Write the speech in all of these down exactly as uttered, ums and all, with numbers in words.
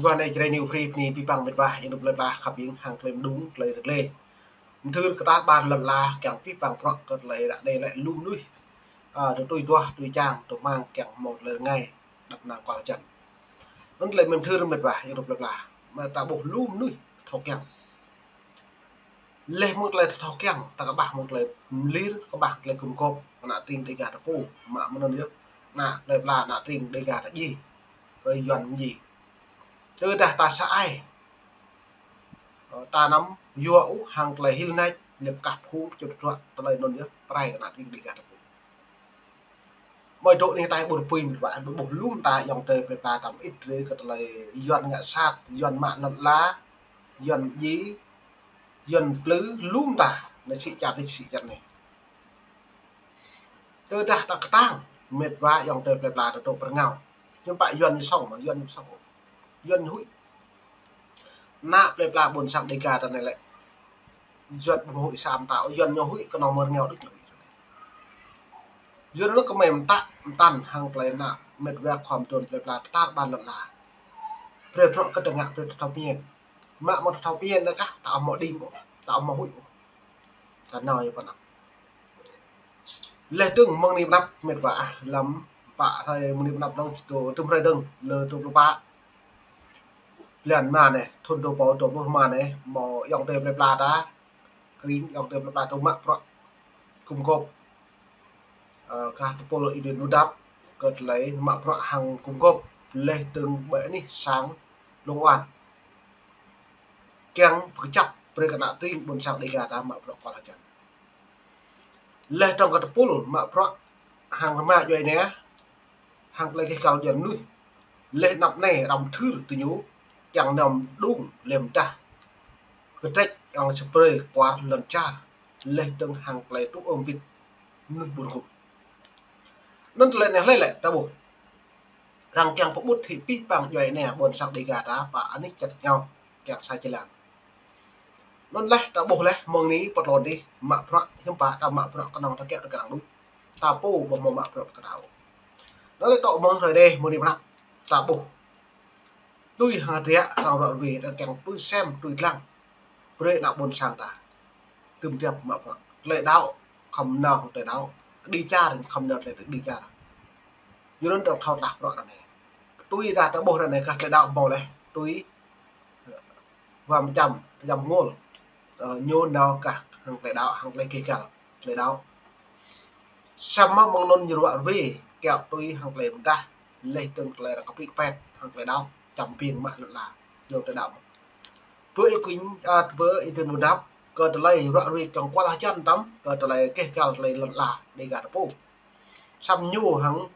Yua anai Jrai New Free bơni abih bang mĕt wa, ih nŭp lĕ pla khăp ƀing hăng tơlơi mơđung, tơlơi rơglê. Mơthưr kơ ta ƀar lŏn ala kiăng abih bang prŏk kơ tơlơi ră anai lĕ lu mơnuih, a, tui tui duah, tui čang, tui mang kiăng hmâo tơlơi rơngai, đăp năng kual hơjăn. Anŭn tơlơi mơthưr mĕt wa, ih nŭp lĕ pla. Mă ta ƀuh lu mơnuih thâo kiăng. Laih mơ̆ng tơlơi thâo kiăng, ta kơƀah mơ̆ng tơlơi mơlir, kơƀah tơlơi gum gôp, ană tring Dêga ta pô, mă mơnŭn yơh, ană plơi pla, ană tring Dêga ta djai, kơ Yuan djai. Tơdah ta sa ai, ơ, ta anăm yua ôh hăng tơlơi hil nač, lĕ pơkah phung pơčut ruă, tơlơi anŭn yơh, pơrai ană tring Dêga ta pô. Mơi dŏ anih ataih ƀu rơpui mĕt wa, ƀu ƀuh lu mơta ayŏng adơi plơi pla ta mơit rơi kơ tơlơi Yuan ngă sat, Yuan mă lŏn ala, Yuan djai, Yuan plư, lu mơta, anai sĭ čar anai, sĭ čar anai. Tơdah ta kơtang, mĕt wa ayŏng adơi plơi pla ta dŏ pơrơngao. Hiư̆m pă Yuan ñu sŏng mơ̆, Yuan ñu sŏng. Yuan huĭ. Ană plơi pla ƀôn sang Dêga ta anai lĕ. Yuan ƀu huĭ sa mơta, Yuan ñu huĭ kơnơ̆ng mơ̆ rơngao đôč ñu huĭ. Yuan anŭn kơ mơi mơtă, mơtăn hăng tơlơi ană mĕt wa khua mơduôn plơi pla ta tar ƀar lŏn ala. Brơi prŏk kơ ta ngă brơi ta thâo pơmĭn. Mă mơ̆ ta thâo pơmĭn anai kah, ta ăt hmâo đing ôh, ta ăt hmâo huĭ ôh. Sa nao yơh pơ anăp. Laih dơ̆ng mơ̆ng anai pơ anăp mĕt wa ah, lăm pă hrơi mơ̆ng anai pơ anăp dơ̆ng, tơm hrơi dơ̆ng, lơ tơm pluh pă. Blan rơma anai, thŭn dua rơbâo dua pluh rơma anai, hmâo ayŏng adơi plơi pla ta, kring ayŏng adơi plơi pla ta mă prŏk gum gôp. Ơ, kah tơpul Êđen Pơdăp, kơ tơlơi mă prŏk hăng gum gôp, laih dơ̆ng ƀơi anih sang Lông An. Kiăng pơkơjăp brơi kơ ană tring ƀôn sang Dêga ta mă prŏk kual hơjăn. Laih dơ̆ng kơ tơpul mă prŏk hăng rơma djuai ania, hăng tơlơi kơkal djuai mơnuih. Laih anăp anai răm thưr tơ ñu, kiăng anăm đung lĕ mơdah. Kơdrĕč arăng sơprơi kuar lŏn čar, laih dơ̆ng hăng tơlơi tŭ ôm bit mơnuih ƀun gum. Anŭn tơlơi anai hlơi lĕ ta ƀuh. Arăng kiăng pơƀut hĭ abih bang djuai ania ƀôn sang Dêga ta pơ anih čar ngao, kiăng sa jơlan. Anŭn laih ta ƀuh laih mơ̆ng anai pơ tlôn adih mă prŏk hiư̆m pă ta mă prŏk kơnơ̆ng ta kiăo ta kơnơ̆ng đôč. Ta pô ƀu hmâo mă prŏk kơ ta ôh. Anŭn laih tŏ mơ̆ng hrơi anai mơ̆ng anai pơ anăp ta ƀuh. Tui hơdră arăng ruă rơwe, arăng kiăng tui sem, tui lăng. Brơi ană ƀôn sang ta. Tơm tiap mă prŏk. Tơlơi đaŏ, khŏm nao hăng tơlơi đaŏ. Kơđi čar, khŏm nao tơlơi kơđi čar. Yua anŭn arăng thâo tơdah prŏk ră anai. Tui dah ta ƀuh ră anai kah tơlơi đaŏ hmâo laih. Tui wa mơčăm, mơčăm ngul. Ơ, ñu nao kah hăng tơlơi đaŏ, hăng tơlơi kơkal, tơlơi đaŏ. Samơ̆ mơ̆ng anŭn ñu ruă rơwe, kiăo tui hăng tơlơi mơdah, laih dơ̆ng tơlơi arăng kơpĭ kơpet, hăng tơlơi đaŏ, čăm biêng mă lŏn ala, ñu tơlơi đaŏ. Bơ ih kuing, a, bơ ih tơnŭn dăp, kơ tơlơi ruă rơwe kiăng kual hơjăn tăm, kơ tơlơi kơkal tơlơi lŏn ala, Dêga ta pô. Samơ̆ ñu hăng,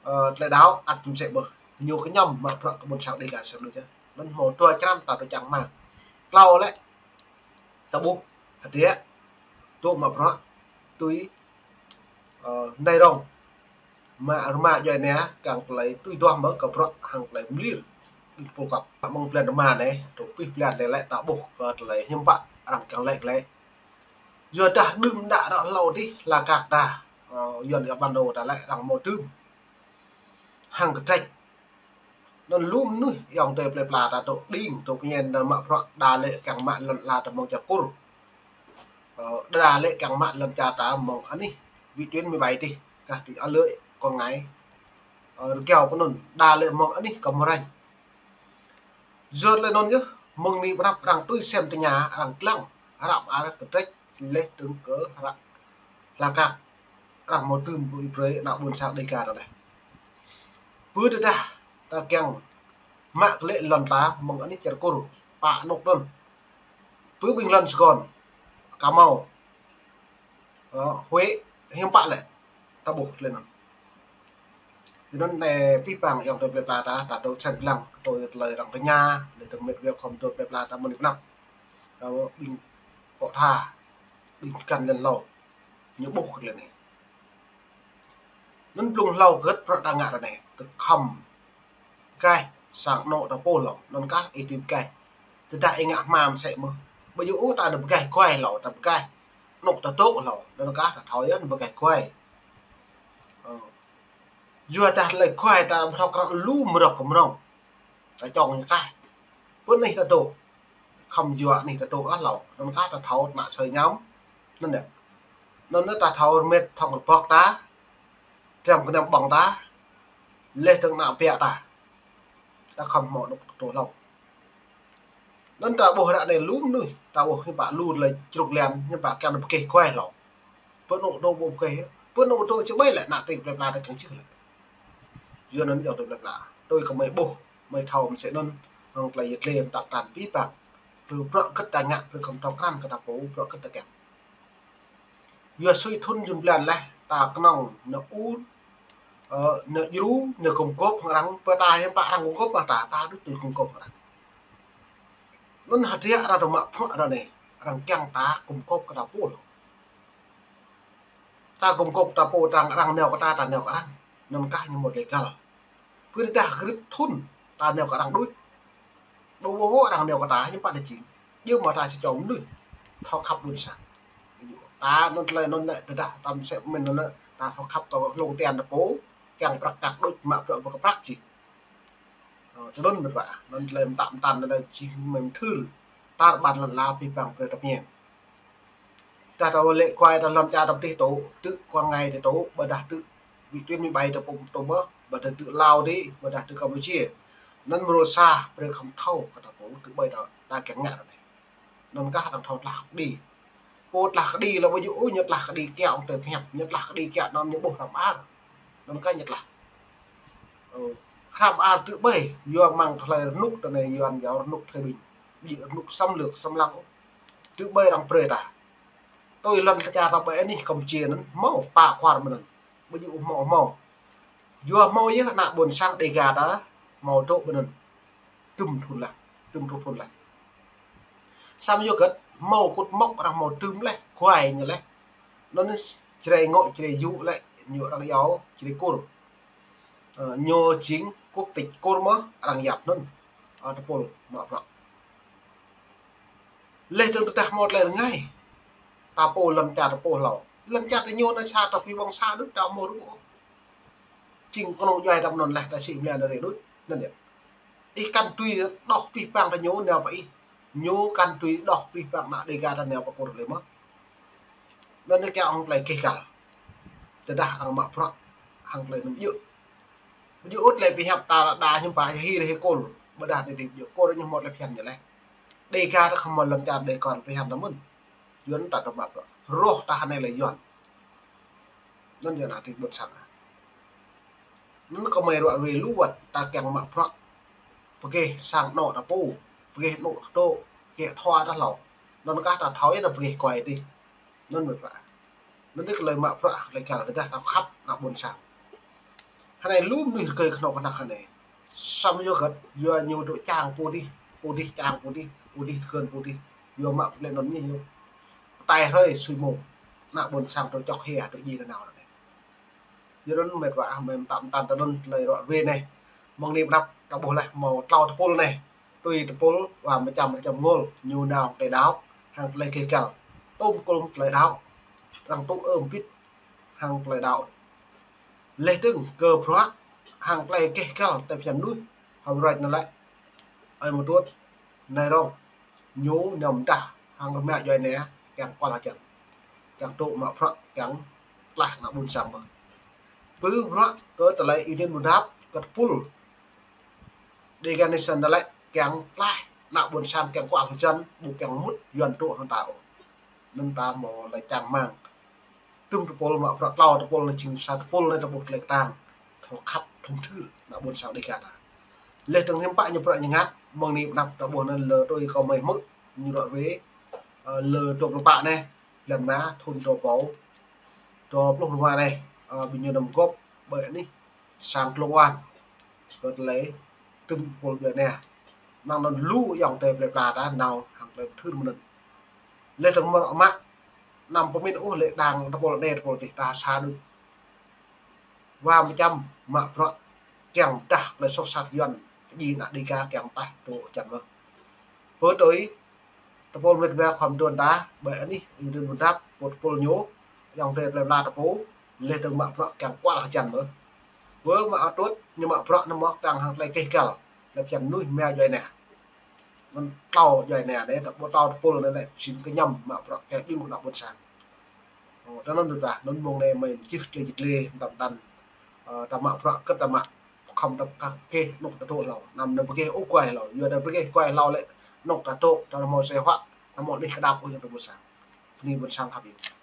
ơ, tơlơi đaŏ ăt mơsĕ ƀơh. Ñu kơñăm mă prŏk kơ ƀôn sang Dêga sơnŭ čơ. Anŭn hmâo dua črăn ta dŏ čang mă. Klâo lĕ, ta ƀuh, hơdră, dŏ mă prŏk, tui, ơ, anai rŏng. Mă rơma djuai ania, kiăng tơlơi tui duah mơ̆ kơ prŏk hăng tơlơi mơlir. Ƀing pô kăp. Mơ̆ng blan rơma anai, truh pĭ blan anai lĕ ta ƀuh kơ tơlơi hiư̆m pă arăng kiăng lĕ lĕ. Yua dah đưm đă ră hlâo adih, hla kak ta, ơ, Yuan kơ bản đồ ta lĕ arăng hmâo tơm. Hăng kơdrĕč. Anŭn lu mơnuih ayŏng adơi plơi pla ta dŏ đing, dŏ pơñen, anŭn mă prŏk đa lĕ kiăng mă lŏn ala ta mơ̆ng čar Kur. Ơ, đa lĕ kiăng mă lŏn čar ta mơ̆ng anih, vị tuyến mười bảy adih, kah ti Hà Nội, Quảng Ngãi. Ơ, rơgao pơ anŭn, đa lĕ mơ̆ng anih kơ Mơ Ranh. Yua lĕ anŭn yơh, mơ̆ng anai pơ anăp arăng tui sem tơña, arăng lăng, hră mơar kơdrĕč, laih dơ̆ng kơ hră hla kak. Arăng hmâo tơm brơi ană ƀôn sang Dêga ta lĕ. Bơ tơdah ta kiăng mă kơ lĕ lŏn ta mơ̆ng anih čar Kur, pă anŏ tơ̆n. Bơ ƀing lŏn Sài Gòn, Cà Mau, ơ, Huế, hiư̆m pă lĕ, ta ƀuh lĕ anŭn. Yua anŭn anai abih bang ayŏng adơi plơi pla ta, ta dŏ sem lăng, kơ tui tơlơi arăng tơña, lĕ tơm mĕt wa khua mơduôn plơi pla ta mơ̆ng anai pơ anăp. Ơ, ƀing pŏk tha, ƀing kăn lăn hlâo. Ñu ƀuh kơ tơlơi anai. Anŭn blung hlâo hơget prŏk ta ngă ră anai. Tơkhŏm pơgaih sang anŏ ta pô hlâo. Anŭn kah ih tui pơgaih. Tơdah ih ngă hmua mơsĕ mơ̆. Ƀu djơ̆ ôh ta nao pơgaih guai hlâo, ta pơgaih anŏ ta dŏ hlâo. Anŭn kah ta thâo yơh nao pơgaih guai. Ơ. Yua dah tơlơi guai ta ƀu thâo krăn lu mrŏk kơ mrŏng. Ta čŏng ñu kah. Pơ anih ta dŏ. Khŏm yua anih ta dŏ ah hlâo. Anŭn kah ta thâo ană sơi ñăm. Anŭn yơh. Anŭn ta thâo rơmet thŏng rơbŏk ta. Triăm kơnăm ƀơ̆ng ta. Laih dơ̆ng ană ƀiă ta. Ta khŏm hmâo anŭn dŏ hlâo. Anŭn ta ƀuh ră anai lu mơnuih, ta ƀuh hiư̆m pă lu tơlơi čruk lian, hiư̆m pă kiăng pơkeh kuai hlâo. Pơ anŭn dŏ ƀu pơkeh, pơ anŭn dŏ či ƀai lĕ, ană tring plơi pla ta kiăng čih lĕ. Yua anŭn yơh tring plơi pla. Tui kơ mơi ƀuh, mơi thâo mơsĕ anŭn, hăng tơlơi yơh tơlơi tap tan pih pang. Brơi bruă kơ ta ngă, brơi khŏm thâo krăn kơ ta pô, bruă kơ ta kiăng. Yua sui thŭn jum blan laih, ta kơnơ̆ng nao ur, ơ, nao djru, nao gum gôp hăng arăng, pơ ta hiư̆m pă arăng gum gôp mă ta, ta đuč tui gum gôp hăng arăng. Anŭn hơdră arăng dŏ mă bruă arăng anai, arăng kiăng ta gum gôp kơ ta pô. Ta gum gôp ta pô, ta arăng nao kơ ta, ta nao kơ arăng. Anŭn kah ñu mơ̆t lĕ găl. Pơ tơdah grip thŭn, ta nao kơ arăng đuč. Ƀu ƀu hŏ arăng nao kơ ta, hiư̆m pă ta jing. Yua mă ta či čŏng mơnuih. Thâo khăp ƀôn sang. Ta anŭn tơlơi anŭn lĕ, tơdah ta mơsĕ mơ̆n anŭn lĕ, ta thâo khăp ta hlung tian ta pô, kiăng prăk kăk đuč, mă bruă ƀu kơ prăk či. Ơ, tui anŭn mơ̆n ƀă, anŭn tơlơi mơtă mơtăn anŭn lĕ jing mơ̆n thưr. Tar ƀan lăn ala pih pang brơi ta pơñen. Tơdah ta lĕ kuai ta lŏn čar ta pơtih tŭ, tŭ kuang ngai ta tŭ, ƀôdah tŭ ƀĭ tuyên ƀĭ ƀai ta pŭm tŭ mơ̆, ƀôdah tŭ Lao dih, ƀôdah tŭ Kampuchia. Anŭn mơ̆ rơsah, brơi khŏm thâo kơ ta pô, tŭ ƀai ta, ta kiăng ngă ta anai. Anŭn kah arăng thâo tlah kơđi. Pô tlah kơđi lĕ ƀu djơ̆ ôh, ñu tlah kơđi kiaŏ tơl pơhiăp, ñu tlah kơđi kiaŏ anŭn ñu ƀuh hrăm ar. Anŭn kah ñu tlah. Ơ, hrăm ar tŭ ƀai, yua mơ̆ng tơlơi rơnŭk ta anai, yua anŭn yua rơnŭk Thái Bình. Ƀu djơ̆ rơnŭk xâm lược, xâm lăng ôh. Tŭ ƀai arăng brơi ta. Tui lŏn čar ta ƀơi anih Kampuchia anŭn, hmâo pă kuar mơ̆n anŭn. Ƀu djơ̆ ôh hmâo, hmâo. Yua hmâo yơh ană ƀôn sang Dêga ta, hmâo dŏ ƀơi anŭn. Tŭm thŭn laih, tŭm truh thŭn laih. Samơ̆ yua hơget, hmâo kŭt mŏk arăng hmâo tŭm laih, kuai ñu laih. Anŭn Jrai Ngŏ, Jrai Yŭ lĕ, ñu arăng iâu Jrai Kur. Ơ, ñu jing quốc tịch Kur mơ̆, arăng yap anŭn. Ơ, tơpul mă bruă. Laih dơ̆ng tơdah hmâo tơlơi rơngai. Ta pô lŏn čar ta pô hlâo. Lŏn čar ta ñu anai sa ta phi ƀơ̆ng sa đuč ta hmâo rŭ. Jing kơnơ̆ng djuai ta anŭn laih ta sĭ mơ̆n anai rê đuč. Anŭn yơh. Ih kăn tui đŏh pih pang ta ñu nao pơ ih. Ñu kăn tui đŏh pih pang ană Dêga ta nao pơ Kur lĕ mơ̆. Anŭn yơh kiăng ong tơlơi keh găl. Tơdah arăng mă bruă hăng tơlơi anŭn ƀu djơ̆. Ƀu djơ̆ ôh tơlơi pơhiăp ta đa hiư̆m pă hĭ rê hĭ Kur. Ƀôdah đe đe ƀu djơ̆ Kur ñu hmâo tơlơi phiăn ñu laih. Dêga ta khŏm mơ̆n lŏn čar Dêga phiăn ta mơ̆n. Yuan ta dŏ mă bruă. Rŏh ta hơnai lĕ Yuan. Anŭn yơh ană tring ƀôn sang ah. Anŭn kơmơi ruă ruê lu wơ̆t ta kiăng mă bruă. Pơkeh sang anŏ ta pô. Pơkeh anŏ ta dŏ. Pơkeh thua ta hlâo. Anŭn kah ta thâo yơh ta pơkeh kuai dih. Anŭn mơ̆n ƀă. Anŭn dih kơ tơlơi mă bruă, tơlơi găl tơdah ta khăp ană ƀôn sang. Hơnai lu mơnuih rơkơi kơnŏ kơnăk hơnai. Samơ̆ yua hơget, yua ñu dŏ čang pô dih, pô dih čang pô dih, pô dih tơkơn pô dih. Yua mă pơlĕ anŭn mơ̆n ñu. Pơtai hrơi sui mông. Ană ƀôn sang dŏ čŏk hia, dŏ djai nanao anai. Yua anŭn mĕt wa ah, mơ̆n mơtam mơtam ta anŭn tơlơi ruă ruê anai. Mơ̆ng anai pơ anăp ta ƀuh laih hmâo tlâo tơpul anai. Tui tơpul wa mơčăm mơčăm ngôl, ñu nao hăng tơlơi đaŏ, hăng tơlơi keh găl. Tôm kul tơlơi đaŏ. Arăng tŭ ơm bit hăng tơlơi đaŏ. Laih dơ̆ng kơ bruă hăng tơlơi keh găl tơlơi phiăn mơnuih, hăm ruăt anŭn lĕ. Ơi mơtuôt, anai rŏng. Ñu nao mơdah hăng rơma djuai ania, kiăng kual hơjăn. Kiăng dŏ mă bruă, kiăng tlaih ană ƀôn sang mơ̆n. Pơ bruă kơ tơlơi Yu Niên Pơdăp, kơ tơpul. Dêga Nation anŭn lĕ, kiăng tlaih ană ƀôn sang, kiăng kual hơjăn, ƀu kiăng mŭt Yuan dŏ hăng ta ôh. Anŭn ta hmâo tơlơi čang rơmang. Tŭm tơpul mă bruă tlâo tơpul anai jing sa tơpul anai ta ƀuh tơlơi kơtang. Thâo khăp, thâo mơthưr, ană ƀôn sang Dêga ta. Laih dơ̆ng hiư̆m pă ñu bruă ñu ngă, mơ̆ng anai pơ anăp ta ƀuh anŭn lơ tui kơ mơi hmư̆, ñu ruă ruê, ơ, lơ dua pluh pă anai, blan rơma, thŭn dua rơbâo, dua pluh rơma anai, ơ, ƀing ñu nao gŏp, ƀơi anih, sang Klông Wan, kơ tơlơi, tŭm tơpul djuai ania. Mơ̆ng anŭn lu ayŏng adơi plơi pla ta nao hăng tơlơi mơthưr mơ̆n anŭn. Laih dơ̆ng mơ̆ mă, anăm pơmĭn ôh lĕ đang tơpul anai tơpul adih ta sa đuč. Wa mơčăm mă bruă kiăng pơdah tơlơi soh sat Yuan, djai ană Dêga kiăng pơdah dŏ hơjăn mơ̆n. Pơ tui, tơpul mĕt wa khŏm dŏ ta, ƀơi anih, Yu Niên Pơdăp, pô tơpul ñu, ayŏng adơi plơi pla ta pô, laih dơ̆ng mă bruă kiăng kual hơjăn mơ̆n. Pơ mă atŭt, ñu mă bruă anŭn mơ̆ kiăng hăng tơlơi keh găl. Lĕ phiăn mơnuih mia djuai ania. Anŭn tlâo djuai ania anai, ta ƀu tlâo tơpul anai lĕ, jing kơñăm mă bruă kơ jing kơ ană ƀôn sang. Ơ, tơ anŭn dah, anŭn mơ̆ng anai mơi čih tơlơi jĭt lĕ, mơtam tăn. Ơ, ta mă bruă kơ ta mă, khŏm ta kơ kơ anŏ ta tŏ hlâo. Anăm anai pơkeh ôh kuai hlâo. Yua dah pơkeh kuai hlâo lĕ, anŏ ta tŏ, ta hmâo sĕ huă, ta hmâo anih kơdap ôh yơh ta ƀôn sang. Bơni ƀôn sang khăp yơh.